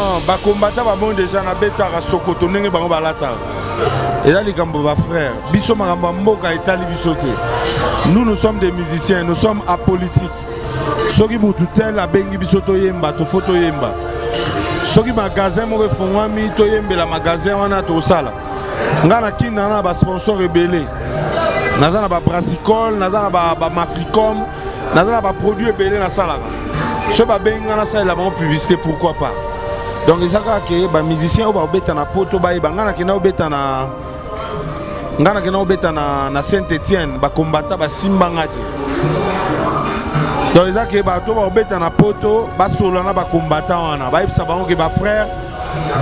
Ah, ba combattant ba bon déjà na betaka sokoto ndenge bango balataka eza likambo ba frère biso makambo ya mboka etali biso te. Nous, nous sommes des musiciens, nous sommes apolitiques. Soki mutu tel abengi biso toyemba, tofo toyemba. Soki magasin moko efungwami, toyembela magasin wana, tosala. Nga na kinda na basponsor ebele, naza na babrasicole, naza na bamafricom, naza na baproduit ebele nasalaka. Soki babengi nga nasalela bango publicité, pourquoi pas? Donc eza kaka ke bamusicien oyo babeta na poto bayeba. Nga nakenda kobeta na, nga nakenda kobeta na Saint Etienne, bakombata basimbanga te. Donc eza ke bato bakobeta na poto basola na bakombata wana, bayebisa bango ke bafrère,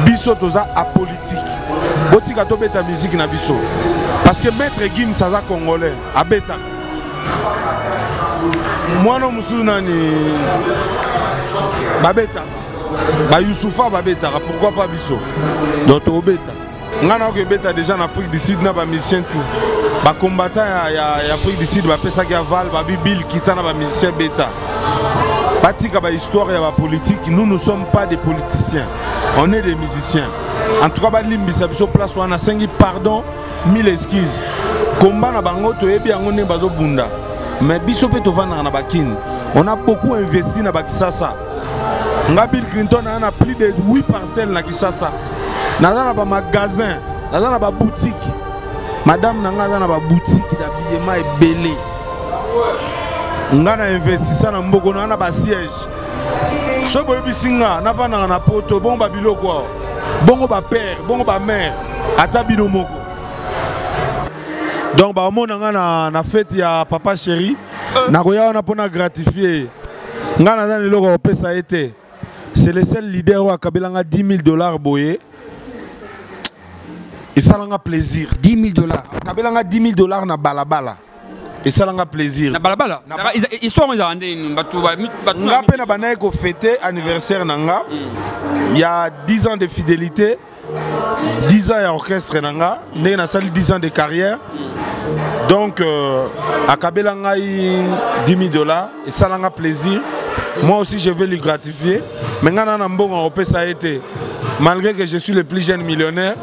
biso toza apolitique, botika tobeta musique na biso. Parce que Maître Gims aza congolais, abetaka. Mwana mosusu nani babetaka, bayusufa babetaka, pourquoi pas biso? Donc tobeta. Nga na okebeta déjà na Afrique du Sud na bamusicien tout, bacombattant ya Afrique du Sud bapesaki aval, babi Bill kita na bamusicien beta. Batika bahistoire ya bapolitique. Nous, nous sommes pas des politiciens, on est des musiciens. En tout cas balimbisa biso place wana, nasengi pardon, mille excuses. Komba na bango toyebi yango ndenge bazobunda, mais biso mpe tovandaka na bakini, on a beaucoup investi na bakisasa. Nga Bill Clinton aza na plus de 8 parcelles na Kisasa, naza na bamagasin, naza na baboutique, madame na nga aza na baboutique d'habillement ebele. Nga na investissa na mboko na na basiège. Soki boyebisi nga navandaka na poto, bongo babiloko awa, bongo bapère, bongo bamère, ata bino moko. Donc baomona nga na fête ya papa chéri, nakoya wana mpona gratifier ye. Nga naza na eloko ya kopesa ye te. C'est le seul leader oyo akabelanga 10 000 $ boye, esalanga plaisir. 10 000 $? Akabelanga 10 000 $ na balabala, esalanga plaisir. Na balabala? Histoire ngo ezala ndeni? Bato Nga mpe na bandaki kofêter anniversaire na nga ya 10 ans de fidélité, 10 ans ya orchestre na nga, ndenge nasali 10 ans de carrière. Donc akabela ngai 10 000 $, esalanga plaisir. Moi aussi, je vais lui gratifier, mais nga na na mbongo akopesa ye te, malgré que je suis le plus jeune millionnaire.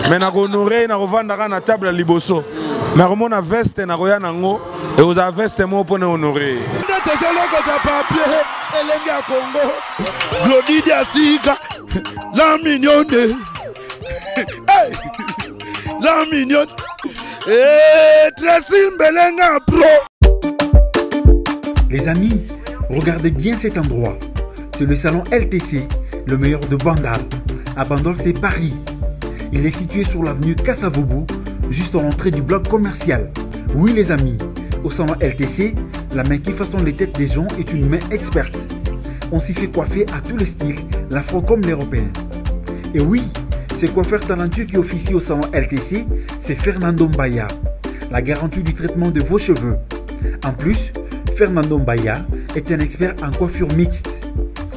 Mais nakohonore, nakovandaka na table ya liboso, mais akomona veste nakoya nango, ekozala veste moko mpona honore ye. Nde tozolokota papier elenge ya Kongo, Glodi Diasika, la mignonne. Hey! La mignonne. Eh, Tracy Mbelenga Pro. Les amis, regardez bien cet endroit. C'est le salon LTC, le meilleur de Bandal. À Bandol, c'est Paris. Il est situé sur l'avenue Kasavubu, juste à l'entrée du bloc commercial. Oui les amis, au salon LTC, la main qui façonne les têtes des gens est une main experte. On s'y fait coiffer à tous les styles, l'afro comme l'européen. Et oui, ce coiffeur talentueux qui officie au salon LTC, c'est Fernando Mbaya, la garantie du traitement de vos cheveux. En plus, Fernando Mbaya est un expert en coiffure mixte.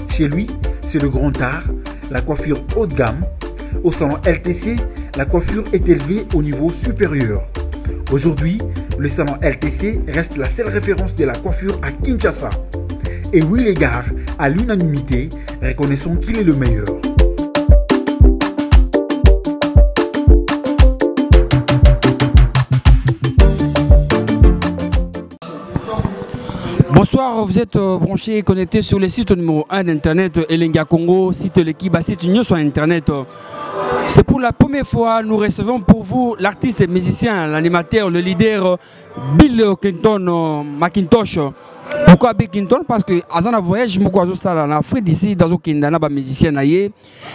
Chez lui, c'est le grand art, la coiffure haut de gamme. Au salon LTC, la coiffure est élevée au niveau supérieur. Aujourd'hui, le salon LTC reste la seule référence de la coiffure à Kinshasa. Et oui les gars, à l'unanimité, reconnaissons qu'il est le meilleur. Bonsoir, vous êtes branchés et connectés sur le site numéro 1 d'Internet Elenga Congo, site l'équipe, site news sur Internet. C'est pour la première fois, nous recevons pour vous l'artiste et musicien, l'animateur, le leader Bill Clinton McIntosh. Pourquoi Bill Clinton? Parce que aza na voyage moko azosala na Afrique d'ici, azokenda na bamusicien na ye.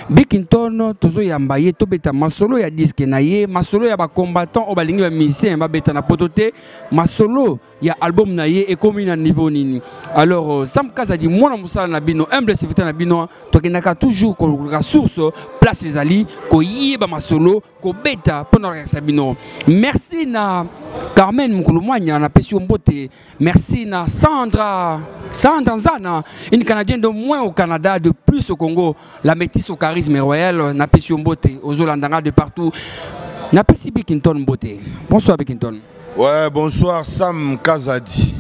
Bill Clinton, tozoyamba ye, tobeta masolo ya disque na ye, masolo ya bacombattant oyo balingi bamusicien babeta na poto te, masolo ya album na ye ekomi na niveau nini. Alors Sam Kazadi, mwana mosala na bino, humble serviteur na bino, tokendaka toujours koluka source place ezali koyeba masolo, kobeta mpona kolakisa bino. Merci na Carmen Mukulumwanya, napesi yo mbote. Merci na Sandra, Sandra Nzana, une Canadienne de moins au Canada, de plus au Congo, la métisse au charisme royal, napesi yo mbote, ozolandanga de partout. Napesi Bill Clinton mbote. Bonsoir Bill Clinton. Ouais, bonsoir Sam Kazadi.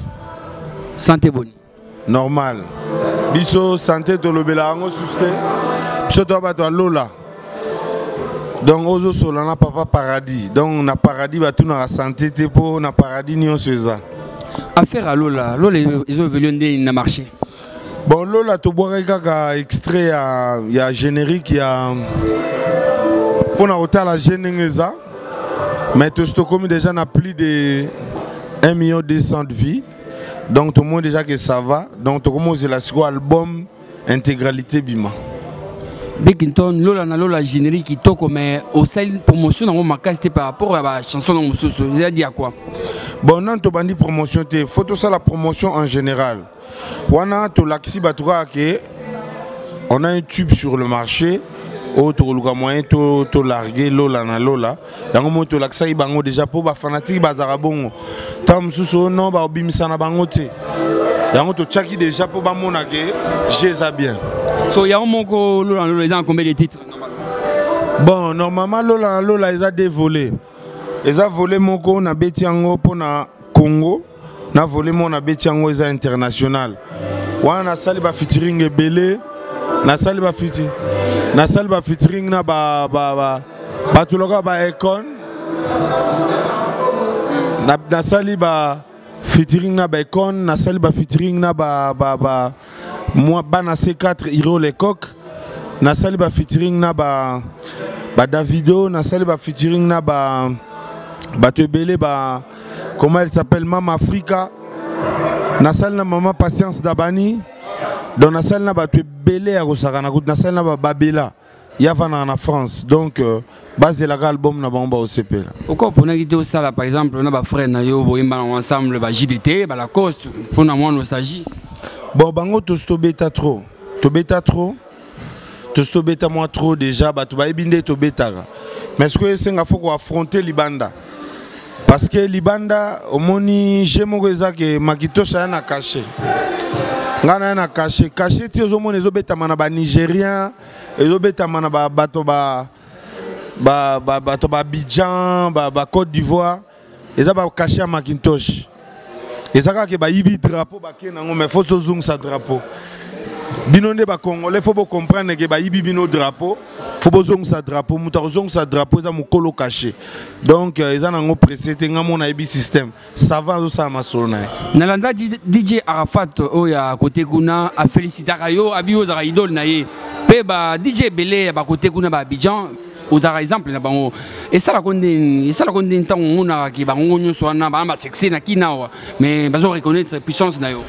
Santé bonne. Normal. Biso santé tolobela yango susu te. Biso toa bato ya lola. Donc ozosola na papa paradis. Donc na paradis batunaka santé te mpo na paradis nyonso eza. Affaire ya Lola, Lola ezo évoluer nde na marché. Bon Lola tobwakaki kaka extrait ya, ya générique ya mpona kotala je ndenge eza mais tosi tokomi déjà na plus de 1 million 200 de vues. Donc tout le monde déjà que ça va. Donc tokomi ozela sikoyo album intégralité bima. Bikington Lola na Lola générique kitoko mais osali promotion nango makasi te par rapport ya ba chanson nango mosusu eza dit à quoi? Bon nanu tobandi promotion te, faut tosala promotion en général. Wana tolakisi bato kaka ke on a un tube sur le marché oyo tokoluka moyen to, to larguer Lola na Lola. Yango moi tolakisaki bango déjà mpo ba fanatique bazalaka bongo. Ntango mosusu oyo non bakobimisa na bango te. Yango totiaki déjà mpo bamona ke jeu eza bien. So yango moko Lola na Lola eza na combien de titres? Bon normalement Lola na Lola eza deux volets. Eza volet moko nabeti yango mpona Congo, na volet moko nabeti yango eza international. Wana nasali ba featuring ebele, nasali ba featuring, nasali ba featuring na ba, ba, ba, bato lokola ba Akon, na, nasali ba featuring na ba Akon, nasali ba featuring na ba, ba, ba, moi bana C4 Hiro Lecoq, nasali ba featuring na ba, ba Davido, nasali ba featuring na ba, bato ebele ba, comment elle s'appelle, Mama Africa, nasali na Mama Patience Dabani, donc nasali na bato ebele ya kosakana kutu, nasali na ba Babela, ya vana na France, donc bazelaka album na bango baosepela. Oko oponaki te osala par exemple na ba frère na yo boyemba nango ensemble ba JDT, ba Lacoste, mpona mwa nostalgie? Bon bango tosi tobeta trop, tobeta trop, tosi tobeta mwa trop déjà, bato bayebi nde tobetaka. Mais sikoyo esenga faut koaffronter libanda. Parce que libanda omoni jeu moko eza ke Makitosha ya na cachet. Nga na ya na cachet, cachet ti ozomona ezobetama na ba Nigériens, ezobetama na ba bato ba, ba, ba, bato ba Abidjan, ba, ba Côte d'Ivoire, eza ba cachet ya Macintosh. Eza kaka ke bayibi drapeau bake nango, mais faut tozongisa drapeau. Bino nde ba Congolais faut bo comprendre ke bayibi bino drapeau, faut bozongisa drapeau. Moto akozongisa drapeau eza mokolo cachet. Donc eza nango pressé te, nga mona yebi système. Ça va azosala masolo na ye. Nalanda DJ Arafat oyo ya côté kuna a félicitaka yo, abi ozaka idole na ye. Pe ba DJ ebele ya ba côté kuna ba Abidjan ozaka exemple na bango. Esalaka ndeni, esalaka ndeni ntango omonaka ke bango nyonso wana ba ba succès na kina awa, mais bazo reconnaître puissance na yo.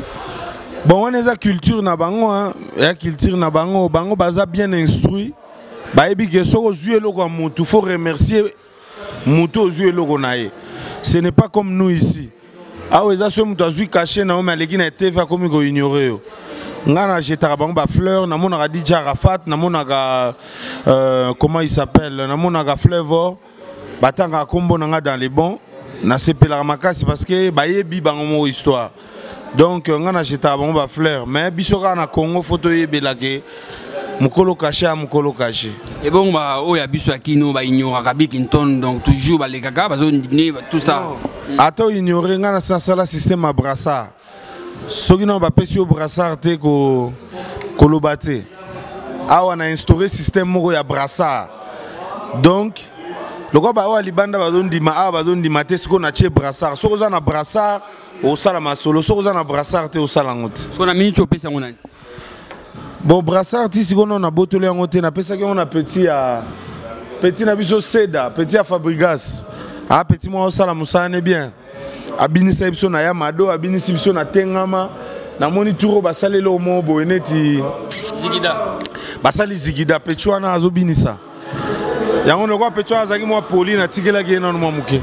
Bon wana eza culture na bango, hein. Ya culture na bango, bango baza bien instruit. Bayebi ke soko ozwi eloko ya mutu, faut remercier mutu ozwi eloko na ye. Ce n'est pas comme nous ici. Awa eza soki mutu azwi cachet na yo, mais aleki na TV akomi ko ignorer yo. Nga na jetaka bango ba fleurs, namonaka DJ Arafat, namonaka comment il s'appelle, namonaka Flavor, batangaka kombo na nga dans les bons, nasepelaka makasi parce que bayebi bango moko histoire. Donc nga na jetaka bango ba fleurs, mais biso kaka na Congo faut toyebela ke mokolo cachet ya mokolo cachet. Et bon, bah, oyo ya biso ya kino, ba ignoraka Bikington, donc toujours ba lekaka, bazo ndimne, ba, tout ça. Non. Ata ignorer nga na sala système ya brassard. Soki na ba pesi yo brassard te ko koloba te. Awa na instaurer système moko ya brassard. Donc lokola ba oyo ya libanda bazo ndima, awa bazo ndima te, sikoyo na tie brassard. Soki oza na brassard, osala masolo, soki oza na brassard te, osala yango te. Soki na minute opesa yango nani? Bon brassard ti sikoyo na botoli yango te, napesaki yango na petit ya petit na biso Seda, petit ya Fabregas. Ah petit moko osala mosala ne bien. Abinisa biso na ya Mado, abinisi biso na Tengama. Namoni turo basali eloko moko boye neti Zigida. Basali Zigida, petit wana azobinisa. Yango lokola petit wana azalaki mwa poli, natikelaki ye nanu mwa moke.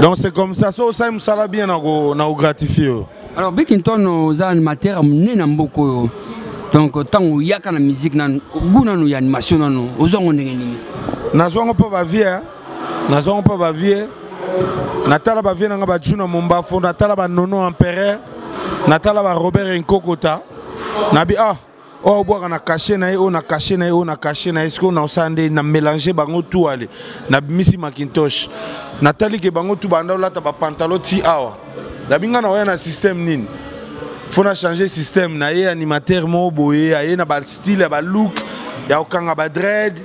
Donc c'est comme ça, so osali mosala bien na ko, na ko gratifier yo. Alors Bikington oza animateur monene na mboka oyo. Donc ntango oyaka na musique nanu, goût nanu ya animation nanu, ozwa yango ndenge nini? Nazwa yango mpo ba vie, hein. Nazwa yango mpo ba vie. Natala ba vie nanga ba Juna Mombafo, natala ba Nono Empereur, natala ba Robert Nkokota. Nabi ah oyo obwaka na cachet na ye, oyo na cachet na ye, oyo na cachet na ye, sikoyo na osala nde na mélanger bango tout ale. Nabimisi Macintosh. Natali ke bango tout banda olata ba pantalon ti awa. Nabi nga na oya na système nini? Faut na changer système na ye animateur moko boye, aye na ba style ya ba look. Ya kokanga ba dread,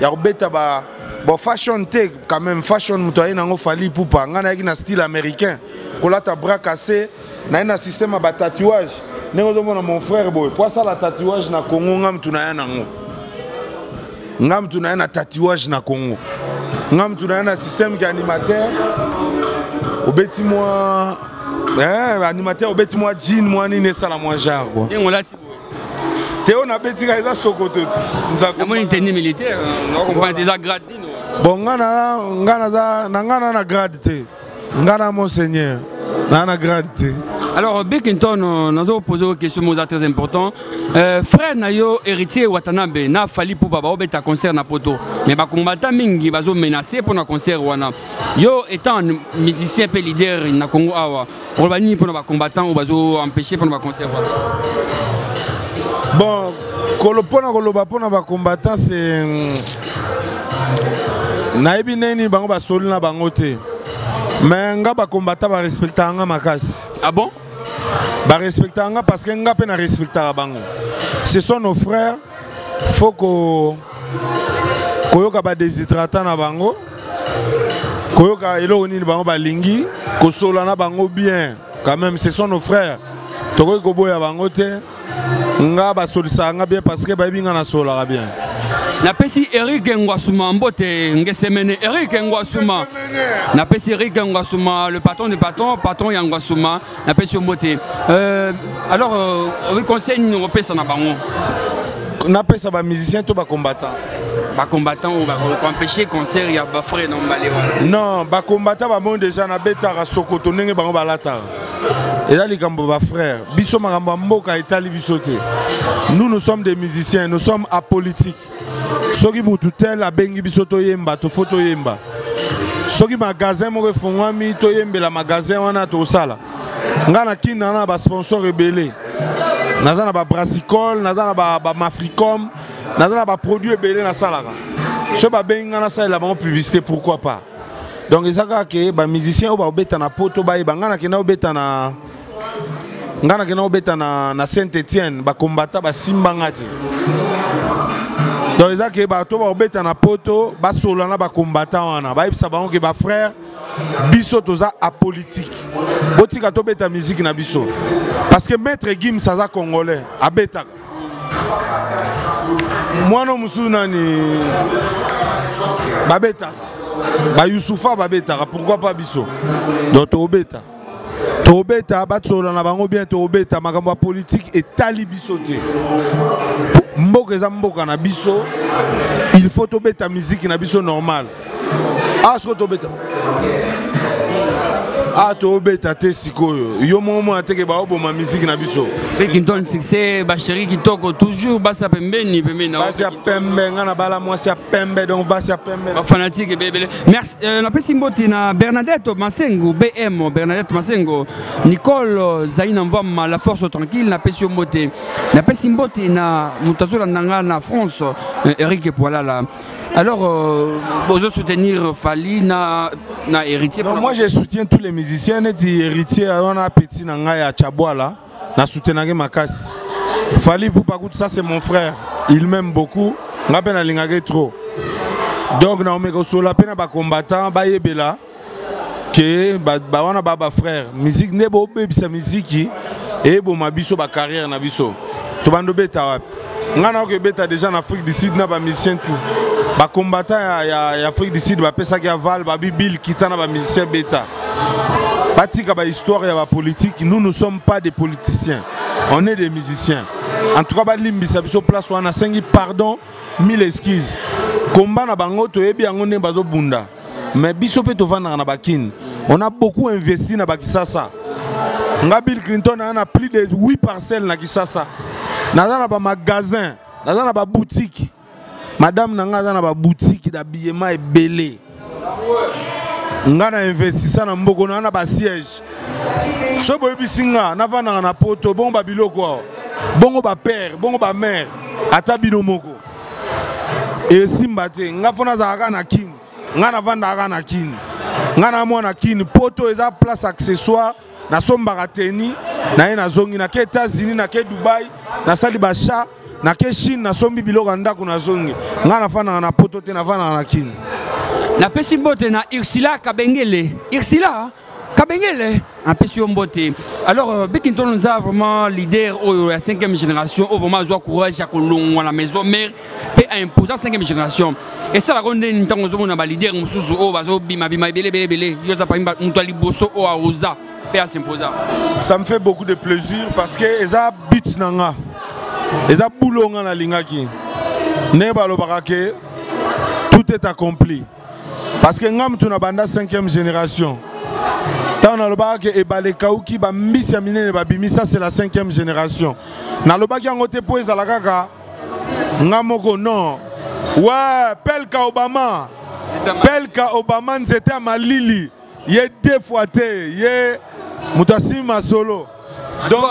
ya kobeta ba bon fashion te quand même fashion moto aye nango Fally Ipupa ngai nayaki na style américain kolata bras cassé naye na système ya batatouage ndenge ozomona mon frère boye po asala tatouage na Congo ngai motu naya nango ngai motu naya na tatouage na Congo ngai motu naya na système ke animateur obeti mwa eh, animateur obeti mwa jean mwa nini esala mwa genre quoi ndenge olati boye te oyo nabeti kaka eza sokoto ti namoni tenue militaire nakomprendre eza grade nini bon nga na nga naza na nga na na grade te nga na monseigneur na na grade te Alors, Bickinton, nous avons posé une question très importante. Euh, frère na yo héritier Watanabe, na Fally Ipupa ba obeta concert na poto. Mais ba combattant mingi bazo menacer pour na concert wana. Yo étant musicien pe leader na Congo awa, oloba nini pour na ba combattant ou bazo empêcher pour na ba concert wana. Bon, kolo pona koloba pona ba combattant c'est nayebi ndenge nini bango basoli na bango te mais nga bacombattant barespectaka nga makasi. Ah bon? Barespectaka nga parce que nga mpe na respectaka bango. Ce sont nos frères, faut ko koyoka badesidrata na bango, koyoka eloko nini bango balingi, kosola na bango bien. Quand même, ce sont nos frères, tokoki koboya bango te. Nga basolisaka nga bien parce que bayebi nga nasolaka bien. Napesi Eric Ngwasuma mbote ngesemene. Eric Ngwasuma, napesi Eric Ngwasuma, le patron du patron, patron ya Ngwasuma, napesi yo mbote. Alors obi conseil nini okopesa na bango? Napesa ba musicien to ba combattant? Ba combattant oyo bakoempêche concert ya ba frère na mbale wana. Non, ba combattant bamoni déjà nabetaka sokoto ndenge bango balataka. Eza likambo ba frère, biso makambo ya mboka etali biso te. Nous, nous sommes des musiciens, nous sommes apolitiques. Soki mutu tel abengi biso toyemba, tofo toyemba. Soki magasin moko efungwami, toyembela magasin wana tosala. Nga na kinda na ba sponsor ebele. Naza na ba brassicole, naza na ba mafricom, naza na ba produit ebele nasalaka. Soki babengi nga nasalela bango publicité, pourquoi pas? Donc eza kaka ke ba musicien oyo baobeta na poto bayeba nga nakenda obeta na nga nakenda obeta na, na Saint-Étienne, bakombata basimba nga te. Donc eza ke bato baobeta na poto basola na bakombata wana, bayebisa bango ke ba frère biso toza apolitique, botika tobeta musique na biso parce que Maître Gims aza congolais abetaka mwana mosusu nani babetaka ba Youssoufa babetaka, pourquoi pas biso? Donc tobeta, tobeta, batsola na bango bien, tobeta makambo ya politique etali biso te. Mboka eza mboka na biso, il faut tobeta musique na biso normal. Ah, sikoyo tobeta, ah tobeta te sikoyo yo moko mona teke baoboma musique na biso. Bickinton succès, ba chéri kitoko toujours basi ya pembeni pembeni na basi ya pembe, nga na bala mwasi ya pembe, donc basi ya pembe ba fanatique ebele. Merci. Napesi mbote na Bernadette Masengo BM, Bernadette Masengo, Nicole Zaina Mvama, la force tranquille, napesi yo mbote. Napesi mbote na moto azolanda nga na France, Eric Poilala. Alors, bozo soutenir Fally na héritier? Non, moi je soutiens tous les musiciens. Neti héritier, on a petit na ngai ya Chabwala, na soutenaki makasi. Fally Ipupa, ça c'est mon frère, il m'aime beaucoup. Nga pe nalingaki trop. Donc na omeka sola pe na ba combattant ba yebela ke ba, ba wana ba ba frère. Musique nde bo bebisa musique e boma biso ba carrière na biso. To bando beta wapi? Nga na oke beta déjà en Afrique du Sud na ba musicien tout. Ba combattant ya Afrique du Sud ba pesaki aval ba bibil kita na ba musicien beta. Batika ba histoire ya ba politique, nous ne sommes pas des politiciens. On est des musiciens. En tout cas ba limbisa biso place wana sengi pardon, mille excuses. Combat na bango toyebi yango nde bazo bunda. Mais biso pe tovandaka na bakine. On a beaucoup investi na bakisasa. Nga Bill Clinton a na plus de 8 parcelles na Kisasa. Naza na ba magasin, naza na ba boutique. Madame na nga aza na ba boutique d'habillement ebele. Nga na investissa na mboko na na ba siège. So boyebisi nga navandaka na poto, bongo ba biloko awa, bongo ba père, bongo ba mère, ata bino moko. Esimba te, nga fo nazalaka na Kin. Nga navandaka na Kin. Nga na mwana Kin, poto eza place accessoire, nasombaka teni, na ye nazongi na ke États-Unis, na ke Dubaï, nasali ba chat. Nake Chine, nasombi biloko ya ndako, nazongi. Ngai nafandaka na Poto te, nafandaka na Kini. Napesi mbote na Ursula Kabengele. Ursula Kabengele, napesi yo mbote. Alors Bikinton nza vraiment leader oyo ya 5e génération, oyo vraiment azwa courage ya kolongwa na maison mère mpe aimposa 5e génération. Esalaka ndeni ntango ozomona baleader mosusu oyo bazobimabima ebele ebele ebele, yo oza parmi moto ya liboso oyo aoza mpe asimposa. Ça me fait beaucoup de plaisir parce que eza but na nga, eza boulot nga nalingaki. Ndenge balobaka ke tout est accompli, parce que nga mutu na banda 5e génération. Ntango nalobaka ke ebale ekauki, bambisi ya minene babimisa, c'est la 5e génération. Nalobaki yango te mpo ezala kaka nga moko, non. Ouais, Pelka Obama, Pelka Obama, nzete ya malili ye deux fois te, ye moto asimbi masolo. Donc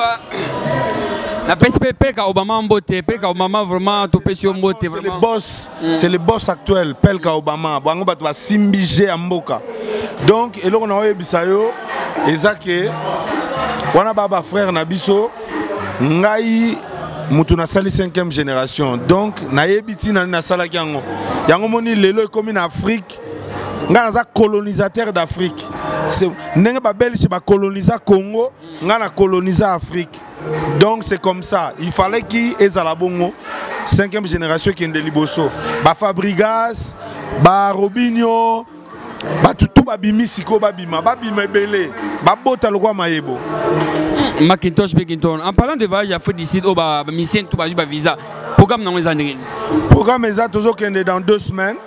napesi mpe Pelka Obama mbote. Pelka Obama, vraiment topesi yo mbote. C'est le boss, c'est le boss actuel, Pelka Obama. Bango bato basimbi g ya mboka. Donc eloko na oyebisa yo eza ke wana ba bafrère na biso. Ngai moto nasali 5e génération, donc nayebi ntina nini nasalaki yango. Yango moni lelo ekomi na Afrique. Ngai naza colonisateur d'Afrique. Ndenge babelge bacolonisa Congo, ngai na colonisa Afrique. Donc c'est comme ça, il fallait ki ezala bongo, 5e génération ekende liboso. Bafabrigas, barobinio, bato tu babimi sikoyo, babima, babima ebele, babota lokwa mayebo. Macintosh Bikinton, en parlant de voyage Afrique du Sud, oyo bamusicien tu bazwi bavisa, programme nango eza ndenge nini? Programme eza, tozokende dans 2 semaines,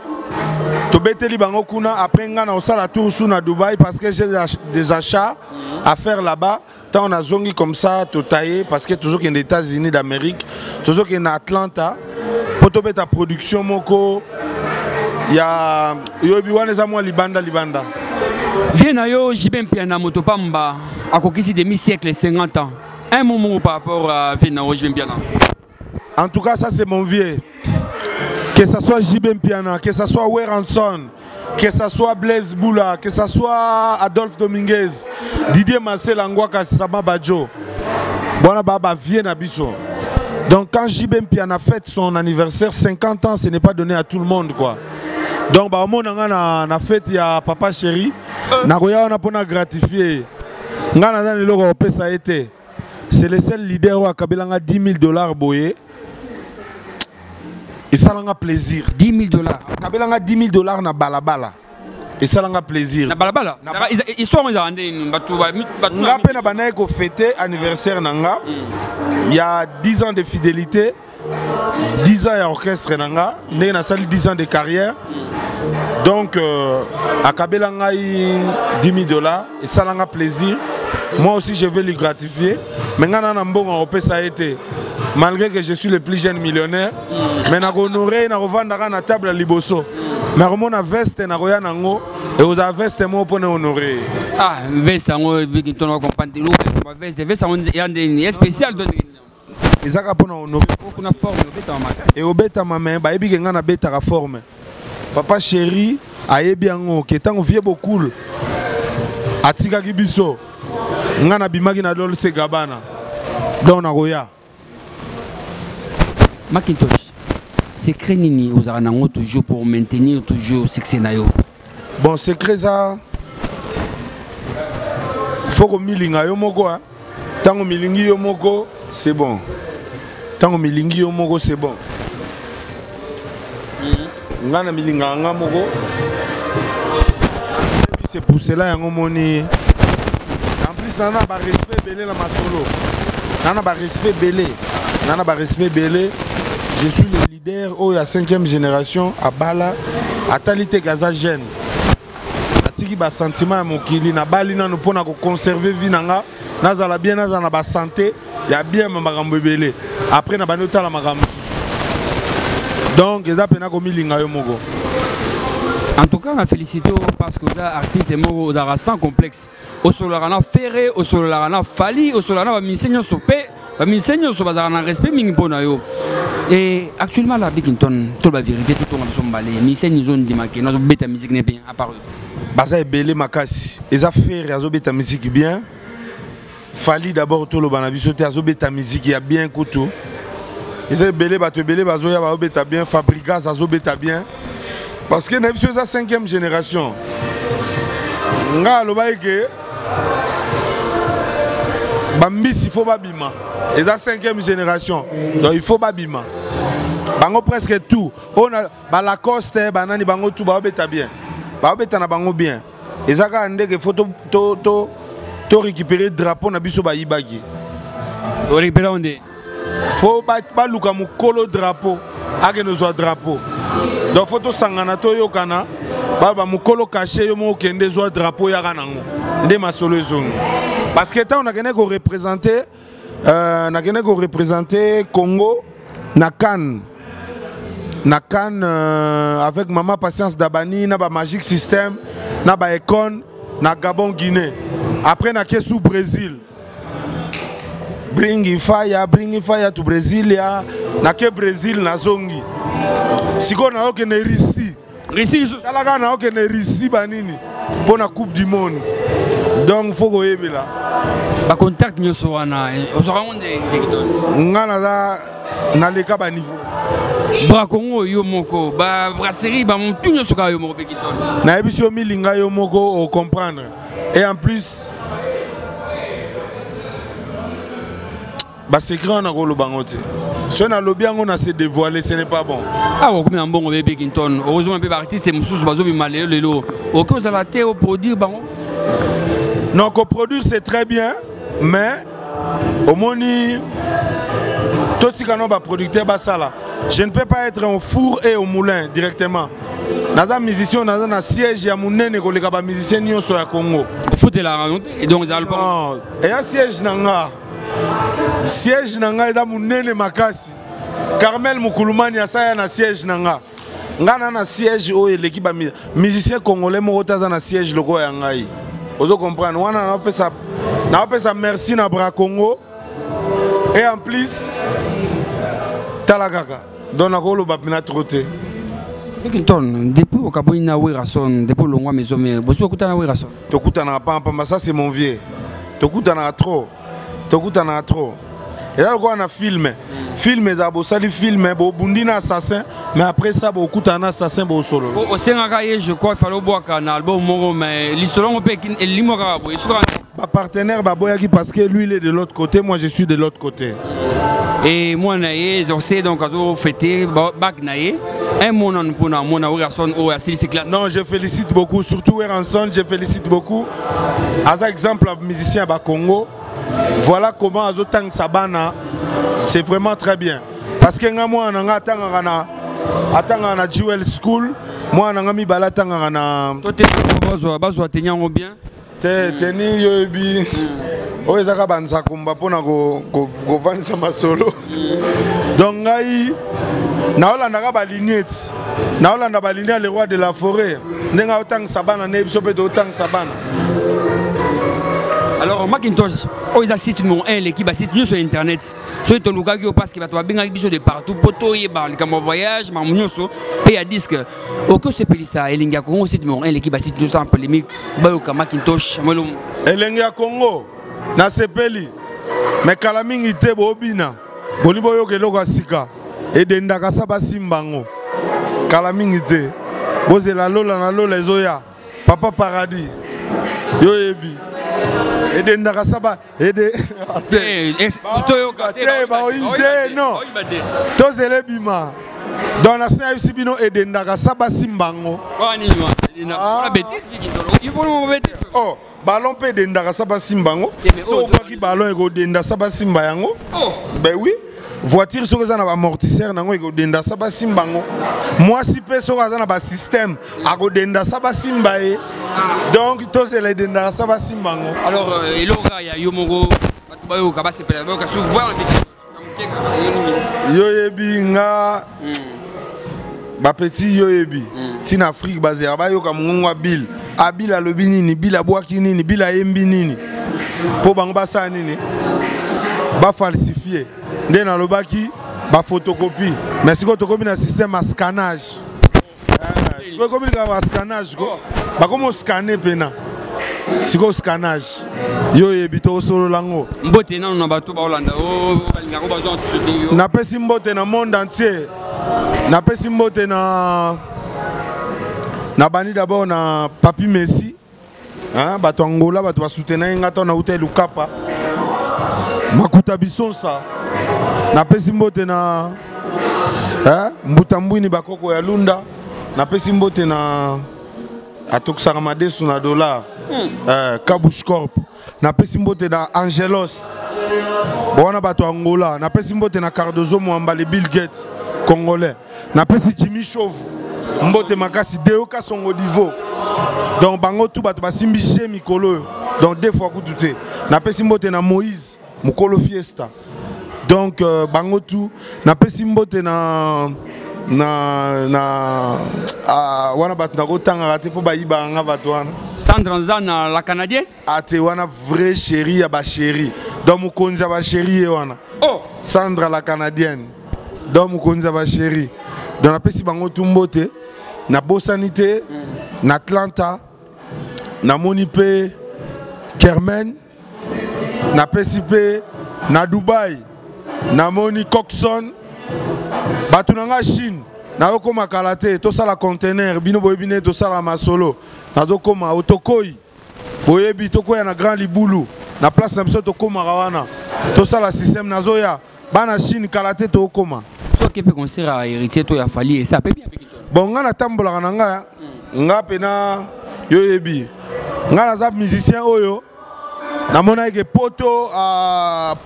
tobeteli bango kuna. Après nga na osala tour su na Dubaï parce que j'ai des achats à faire là-bas. Ntango nazongi comme ça, totaye, parce que tozokende États-Unis d'Amérique, tozokende na Atlanta mpo tobeta production moko ya yoyebi wana, eza mwa libanda libanda. Vieux na yo JB Mpiana, moto pamba, akokisi demi siècle, 50 ans. Un mot moko par rapport à vieux na yo JB Mpiana. En tout cas, ça c'est mon vieux. Que ça soit JB Mpiana, que ça soit Werrason, que ça soit Blaise Boula, que ça soit Adolphe Dominguez, Didier Massel Angwaka, Sama Badjo. Bon, baba vieux na biso. Donc quand JB Mpiana fête son anniversaire, 50 ans, ce n'est pas donné à tout le monde, quoi. Donc bah, on a na fête ya papa chéri, nakoya wana pona gratifier. Nga na nani loko opesa été. C'est le seul leader oyo akabelanga 10 000 $ boye. Esalanga plaisir. 10 000 $? Akabelanga 10 000 $ na balabala, esalanga plaisir. Na balabala? Histoire ezala ndeni? Bato Nga mpe na bandaki kofêter anniversaire na nga ya 10 ans de fidélité, 10 ans ya orchestre na nga, ndenge nasali 10 ans de carrière. Donc akabela ngai 10 000 $, esalanga plaisir. Moi aussi, je vais lui gratifier, mais nga na na mbongo akopesa ye te, malgré que je suis le plus jeune millionnaire. Mais nakohonore, nakovandaka na table ya liboso, mais akomona veste nakoya nango, ekozala veste moko mpona honore. Ah, veste yango, tono comprendre te. Veste yango ya ndeni ya spécial to? Ezaka mpona honore. Kuna forme obetama makasi. Ekobetama, me bayebi ke ngai nabetaka forme. Papa chéri ayebi yango ke ntango vieux Bokul atikaki biso, ngai nabimaki na Dolce Gabbana. Donc nakoya. Macintosh, secret nini ozalaka nango toujours pour maintenir toujours succès na yo? Bon, secret eza faut komilinga yo moko. Ntango milingi yo moko, c'est bon. Ntango milingi yo moko, c'est bon. Nga na milingaka nga moko, c'est pour cela yango moni. En plus na na barespect ebele na masolo, na na barespect ebele, na na barespect ebele. Je suis le leader oyo ya 5e génération abala, atali te kaza jeune, atiki basentiment ya mokili. Nabali nanu mpona koconserve vie na nga, nazala bien, nazala na basanté ya bien, ma makambo ebele. Après na bandi otala makambo mosusu. Donc eza mpena komilinga yo moko. En tout cas, na félicité parce que oza artiste moko ozalaka sans complexe. Osololaka na Ferre, osololaka na Fally, osololaka na bamusicien nyonso, mpe bamusicien nyonso bazalaka na respect mingi mpo na yo. Et actuellement la Bikinton, to ba vérité, totonga biso mbale, musicien nyonso ndimake nazobeta musique ne bien à part yo? Baza ebele makasi. Eza Ferre, azobeta musique bien. Fally d'abord, toloba na biso te, azobeta musique ya bien kutu. Eza ebele, bato ebele bazoya, bazobeta bien. Fabrigas azobeta bien parce que na biso eza 5e génération. Nga alobaki ke bambisi faut babima, eza 5e génération, donc il faut babima bango presque tout. Oyo balacoste, banani, bango tout baobeta bien, baobeta na bango bien. Eza kaka ndenge faut to récupérer drapeau na biso bayibaki. Orécupérer nde? Faut baluka mokolo drapeau, akende ozwa drapeau. Donc faut tosangana, toyokana, baloba mokolo cachet, yo moko okende zwa drapeau, yaka nango nde masolo ezongi. Parce que ntango nakende koreprésente, nakende koreprésente Congo na CAN, na CAN, avec Mama Patience Dabani na ba Magic System na ba Econ na Gabon, Guinée. Après nake sous Brésil, bring fire, bring fire to Brasilia. Nake Brésil, nazongi, sikoyo naokende Russie. Russie lisusu? Tala kaka, naokende Russie banini mpo na Coupe du monde. Donc faut koyebela. Bacontact nyonso wana ozwaka yango nde? Nga naza naleka baniveau. Bracongo yo moko, babrasserie, bamotu nyonso kaka yo moko mpe Kitone? Nayebisi yo, milinga yo moko ocomprendre. Et en plus basecret wana koloba yango te. Soki nalobi yango, na se dévoiler, ce n'est pas bon. Awa okomi na mbongo bebe Kinton, okozoma mpe baartiste mosusu bazobima lelo lelo, okoki ozala te oproduire bango? Non, koproduire c'est très bien, mais omoni, totika no baproducteur basala. Je ne peux pas être au four et au moulin directement. Naza musicien, naza na siège ya monene koleka bamusicien nyonso ya Congo. Ofutelaka yango te, donc ezala? Non, eya siège na nga. Siège na nga eza monene makasi. Carmel Mukulumani asaya na siège na nga. Nga na siège oyo eleki bamusicien congolais moko te aza na siège lokola ya ngai. Ozo comprendre wana? Naopesa merci na Bracongo. Et en plus, tala kaka, donc nakoloba mpena trop te. Kinton, depuis okaboni na Werason, depuis olongwa Maison Mère, bosi okutana na Werason? Tokutanaka pampamba. Ça c'est mon vieux, tokutanaka trop, tokutanaka trop. Eza lokola na film. Film ezala, bosali film, bobundi na assassin, mais après ça bokutana na assassin, bosolola. Osengaka ye, je crois, fallait obwaka na album moko, mais lisolo yango mpe elimwa kaka boye esuka. Bapartenaire baboyaki parce que lui il est de l'autre côté, moi je suis de l'autre côté. Et mwana ye exaucé, donc azofete bac na ye. Un mot nanu mpona mwana Werason oyo asilisi classe. Non, je félicite beaucoup, surtout Werrason, je félicite beaucoup. Aza exemple ya musicien ya bacongo. Voilà comment azotangisa bana, c'est vraiment très bien. Parce que nga mwana na nga atangaka na Jewel School. Mwana na nga mibale atangaka na To te, bazwa teni yango bien. Te, teni yo yebi, oyo ezaka banzakumba mpona kovandisa masolo. Donc ngai naolandaka balinie ti naolanda balinie ya le roi de la forêt, ndenge aotangisa bana ne, biso mpe tootangisa bana. Alors Macintosh, oyo eza site numéro 1 eleki basite nyonso ya internet. Soki tolukaki yo parce que bato babengaki biso de partout mpo toyeba likambo ya voyage, makambo nyonso mpe ya disque, okoki osepelisa Elengi ya Congo, site numéro 1 eleki basite nyonso en polémique, bayoka Macintosh mwelo. Elengi ya Congo, nasepeli, me kala mingi te bobina, boli boyoka eloko ya sika edendaka sa basimba yango. Kala mingi te, bozela lola na lola ezoya. Papa Paradis, yo oyebi edendaka sa ba ede te. Toyoka. Te, baoyi te. Non, tozela ebima. Donc na se ayebisi bino edendaka sa basimba yango. Oh, ballon mpe edendaka sa basimba yango. So obwaki ballon, ekodenda sa basimba yango. Ben oui, voiture soki eza na baamortisseur nango, ekodenda sa basimba yango. Mwasi mpe soki aza na basystème, akodenda sa basimba ye. Donc tozela edendaka sa basimba yango. Alors eloko ya yo moko, bato bayoka, basepela, bayoka su voir. Yo yebi nga bapeti, yo yebi ntina Afrique bazela bayoka mongongo ya Bill. Abil alobi nini, Bill abwaki nini, Bill ayembi nini, mpo bango basala nini? Bafalsifie nde nalobaki baphotocopie. Mais sikoyo tokomi na système ya scannage. Sikoyo ekomi likambo ya scannage ko, bakomi oscanner mpena. Sikoyo scanage yo oyebi, tokosolola yango. Mbote nano na bato baolanda balingaka bazwa. Napesi mbote na monde entier. Napesi mbote na nabandi d'abord na Papi Messi, hein, bato Angola, bato basoutenaki nga ntango nauta Elukapa Makuta Bisonsa. Napesi mbote na, hein, Mbuta Mbwini, bakoko ya Lunda. Napesi mbote na atokisaka madesu na dollar, Kabush Corp. Napesi mbote na Angelos wana, bato ya Angola. Napesi mbote na Cardozo Mwambale, Bill Gates congolais. Napesi Jimmy Chauve mbote makasi, Deo Kasongo Divo. Donc bango tu bato basimbi je mikolo oyo, donc deux fois kutu te. Napesi mbote na Moïse mokolo Fiesta. Donc bango tu napesi mbote na wana bato nakotangaka te mpo bayibaka nga bato wana. Sandra Nzana la Canadienne. Ate wana vrai chéri ya bachéri, donc mokonzi ya bachéri ye wana. Oh. Sandra la Canadienne, donc mokonzi ya bachéri. Donc napesi bango tu mbote. Nabosani te na Atlanta namoni mpe Kermen. Napesi mpe na Dubai, namoni Coxon. Bato na nga Chine, nazokóma kala te, tosala conteneur. Bino boyebi nde tosala masolo. Nazokóma otokoi, boyebi tokoya na Grand Libulu, na place na biso tokómaka wana, tosala système. Nazoya bana Chine kala te, tokóma. Soki mpe concert ya Héritier to ya Fally, esa mpe bien. Bon, nga natambolaka na nga, nga mpena yo yebi nga naza musicien oyo namonaki ke poto,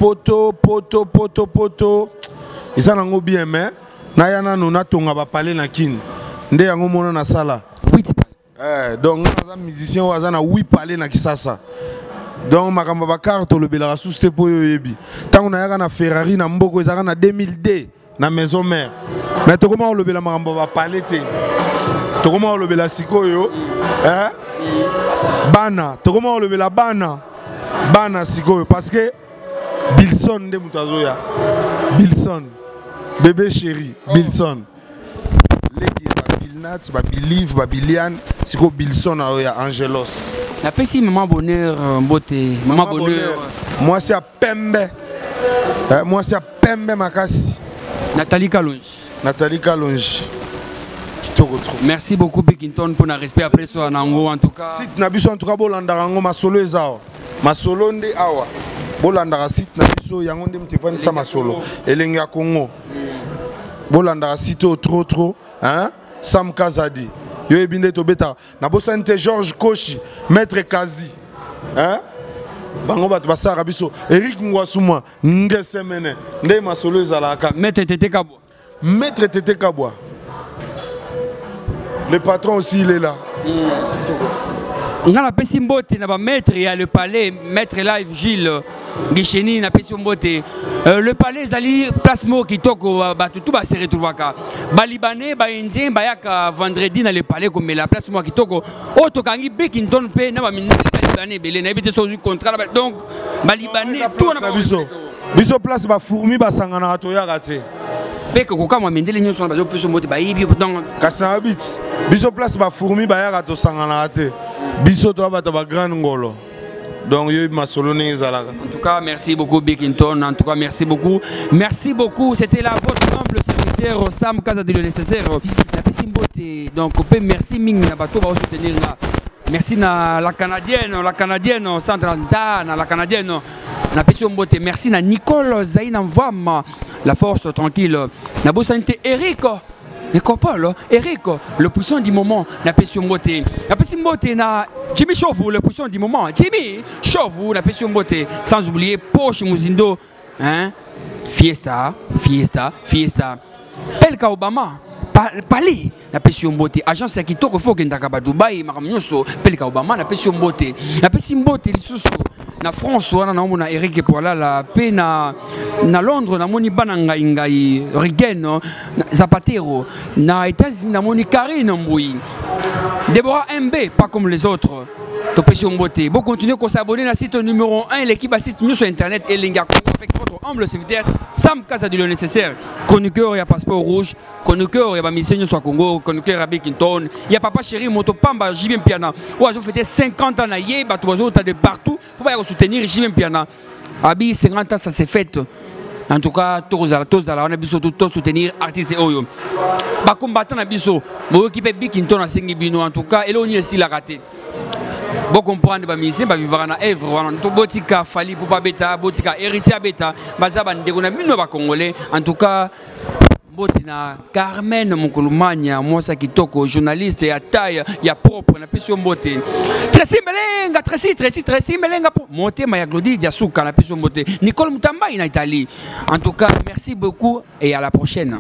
poto poto poto poto eza nango bien, mais naya nanu natonga bapale na Kini nde yango mona nasala. Donc nga naza musicien oyo aza na 8 palais na Kisasa. Donc makambo ya bakare tolobelaka susu te, mpo oyo oyebi ntango nayaka na Ferrari na mboko ezalaka na 2002 na maison mère. Mais tokoma kolobela makambo ya bapale te, tokoma kolobela sikoyo, eh? Bana, tokoma kolobela bana, bana sikoyo, parce que Bilson nde moto azoya. Bilson bébé chéri, Bilson leki ya babilnat, babilive, babiliane. Sikoyo Bilson aoya, Angelos. Napesi mama Bonheur mbote, mama Bonheur. Mwasi ya pembe, mwasi ya pembe makasi. Nathalie Kalonji. Nathalie Kalonji, kitoko trop. Merci beaucoup Bikinton pour na respect après so nango en tout cas. Site na biso en tout cas, bolandaka yango, masolo eza awa, masolo nde awa. Bolandaka site na biso, yango nde moto efandisa masolo Elenge ya Congo. Bolandaka site oyo trop trop, hein? Sam Kazadi, yo yebi nde tobetaka. Nabosani te Georges Koshi, maître Kazi, hein? Bango bato basalaka biso. Eric Ngwasuma ngesemene nde masolo ezalaka. Maître Tete Kabwa. Maître Tete Kabwa, le patron aussi, il est là. Nga napesi mbote na bamaître ya Le Palais, maître live Gilles Guicheni, napesi yo mbote. Le Palais ezali place moko kitoko, bato tu base retrouvaka, Balibanais, Baindien bayaka vendredi na Le Palais komela. Place moko kitoko oyo tokangi Bikinton mpe na bamindele, Balibanais ebele. Nayebi te so ozwi contrat, donc Balibanais tout na biso. Biso place bafourmi basanganaka, toyaka te. Mpe kokamwa, mindele nyonso wana bazopesa mbote, bayebi donc. Kasi na biti biso place bafourmi bayaka, tosanganaka te. Biso toya bato bagrande ngolo, donc yo masolo ndenge ezalaka. En tout cas, merci beaucoup Bikinton. En tout cas, merci beaucoup, merci beaucoup. C'était là votre humble serviteur Sam Kazadi, le nécessaire. Napesi mbote donc mpe merci mingi na bato baosoutenir nga. Merci na la Canadienne, la Canadienne Sandra Nza, na la Canadienne, napesi yo mbote. Merci na Nicole Zaina Mvama, la force tranquille. Nabosani te Eric Ekopolo, Eric, le puissant du moment, napesi yo mbote. Napesi mbote na Jimmy Chauve, le puissant du moment. Jimmy Chauve, napesi yo mbote. Sans oublier Poche Muzindo, hein? Fiesta, fiesta, fiesta. Pelka Obama, Pali, napesi yo mbote. Agence ya kitoko, fo okendaka ba Dubai, makambo nyonso. Pelka Obama, napesi yo mbote. Napesi mbote lisusu na France wana naomona Eric Poalala, mpe na Londres namoni bana ngai ngai Rigen Zapatero, na États-Unis namoni Karine Mbui, Deborah MB, pas comme les autres. Topesi yo mbote. Bocontinue kosabonner na site numéro 1, l'équipe ya site nyonso internet Elengi ya Congo, avec votre Humble serviteur Sam Kazadi, le nécessaire chroniqueur ya passeport rouge, chroniqueur ya bamusicien nyonso ya Congo, chroniqueur ya Bikinton, ya papa chéri moto pamba JB Mpiana oyo azofete 50 ans na ye. Bato bazota de partout mpo baya kosoutenir JB Mpiana. Abi 50 ans, ça s'est fait. En tout cas, tozala, tozala wana, biso to soutenir artiste oyo, bacombattant na biso. Boyoki mpe Bikinton asengi bino. En tout cas, eloko nini esilaka te. Bocomprendre, bamusicien bavivaka na œuvre wana. To botika Fally mpo babeta, botika Héritier abeta, baza bandeko na bino bacongolais. En tout cas, mbote na Carmen Mokolomania, mwasi ya kitoko, journaliste ya taille ya propre, napesi yo mbote. Tracy Melenga, Tracy, Tracy, Tracy Melenga, po motema ya Glodi Diasuka, napesi yo mbote. Nicole Mutambai na Italie. En tout cas, merci beaucoup et à la prochaine.